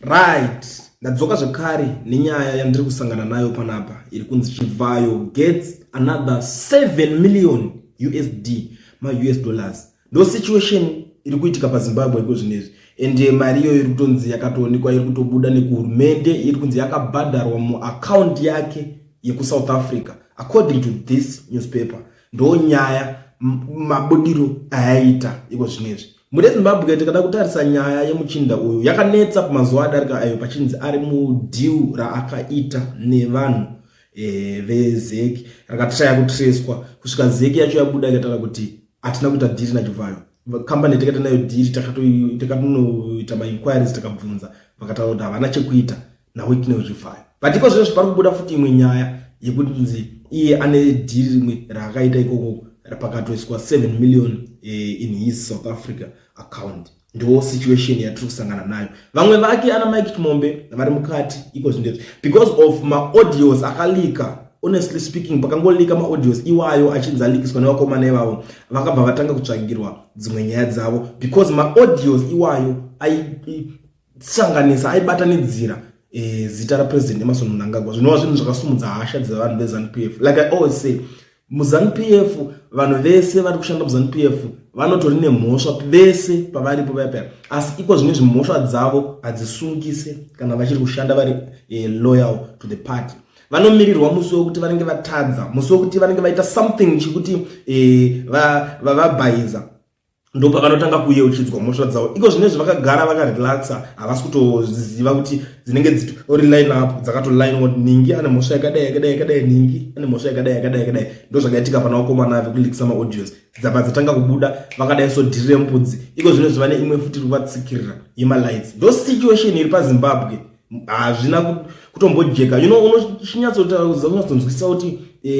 Right, ndadzoka zvekare nenyaya yandiri kusangana nayo panapa iri kunzi Chivhayo gets another 7 million USD, maUS dollars. Ndo situation iri kuitika paZimbabwe iko zvinezvi, and mari iyoyo iri kutonzi yakatoonekwa iri kutobuda nekuhurumende, iri kunzi yakabhadharwa muaccount yake yekuSouth Africa according to this newspaper. Ndo nyaya mabudiro ayaita iko zvinezvi. Mune Zimbabwe, tikada kutarisa nyaya yemuchinda uyu yakanetsa pamazuva adarika ayo, pachinzi ari mudeal raakaita nevanhu veZEC, rakatraya kutreswa kusvika ZEC yacho yabuda ikataura kuti hatina kuita dhiri naChivhayo. Kambani takaita nayo dhiri, takatonoita mainquiries, takabvunza, vakataura kuti havana chekuita naWicknell Chivhayo. But iko zvinezvi pari kubuda futi imwe nyaya yekuti iye ane dhiri rimwe raakaita ikoko, pakatoiswa 7 million in his South Africa account. Ndo situation yatiri kusangana nayo. Vamwe vake ana Mike Chimombe vari mukati iko zvinezvi because of maaudios akalika. Honestly speaking, pakangolika maaudios iwayo achinzi alikiswa nevakomana ivavo, vakabva vatanga kutsvagirwa dzimwe nyaya dzavo, because maaudios iwayo aisanganisa, aibatanidzira zita raPresident Emmerson Mnangagwa, zvinova zvinhu zvakasumudza hasha dzevanhu veZANU PF. Like I always say, muZANU PF vanhu vese vari kushanda muZANU PF vanotori nemhosva vese pavaripo vaya, asi iko zvinezvi mhosva dzavo hadzisungise kana vachiri kushanda vari loyal to the party. Vanomirirwa musi wekuti vanenge vatadza, musi wekuti vanenge vaita something chekuti vabhaiza, ndo pavanotanga kuyeuchidzwa mhosva dzavo. Iko zvinezvi vakagara vakarelaxa, havasi kutoziva kuti dzinenge dzitori line up, dzakatoline kuti ningi ane mhosva yakadai, yakadai, yakadai, ningi ane mhosva yakadai, yakadai, yakadai. Ndo zvakaitika pana vakomana vekulikisa maaudios, dzabva dzatanga kubuda vakadai. So dhiri remupudzi iko zvinezvi vane imwe futi iri kuvatsikirira yemalights. Ndo situation iri paZimbabwe, hazvina kutombojeka. Unochinyatsonzwisisa kuti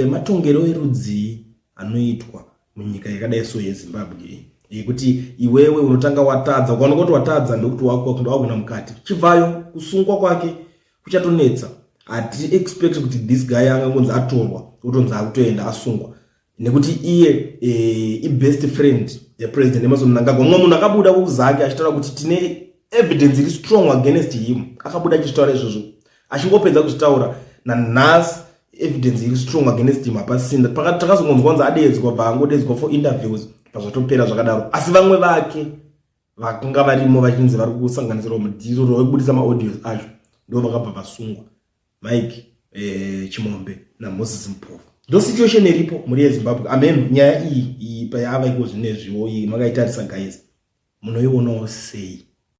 matongero erudzii anoitwa munyika yakadai so yeZimbabwe, yekuti iwewe unotanga watadza, ukaona kuti watadza ndokuti wakuenda mukati. Chivhayo kusungwa kwake kuchatonetsa. Hati expect kuti this guy angangonzi atorwa, otonzi akutoenda asungwa, nekuti iye ibest friend yaPresident Emmerson Mnangagwa. Mumwe munhu akabuda kuZACC achitaura kuti tine evidence iri strong against him, akabuda achizvitaura izvozvo. Achingopedza kuzvitaura, nanhasi evidence iri strong against him hapasina. Takazongonzwa kunzi adedzwa, bva angodedzwa for interviews, pazvatopera zvakadaro. Asi vamwe vake vakanga varimo vachinzi vari kusanganisirwa mudhiri rwekubudisa maaudios acho, ndo vakabva vasungwa, Mike Chimombe naMoses Mpofu. Ndo situation iripo muri yeZimbabwe. Amen. Nyaya iyi payava iko zvinezviwo iyi makaitarisa guys, munoionawo sei?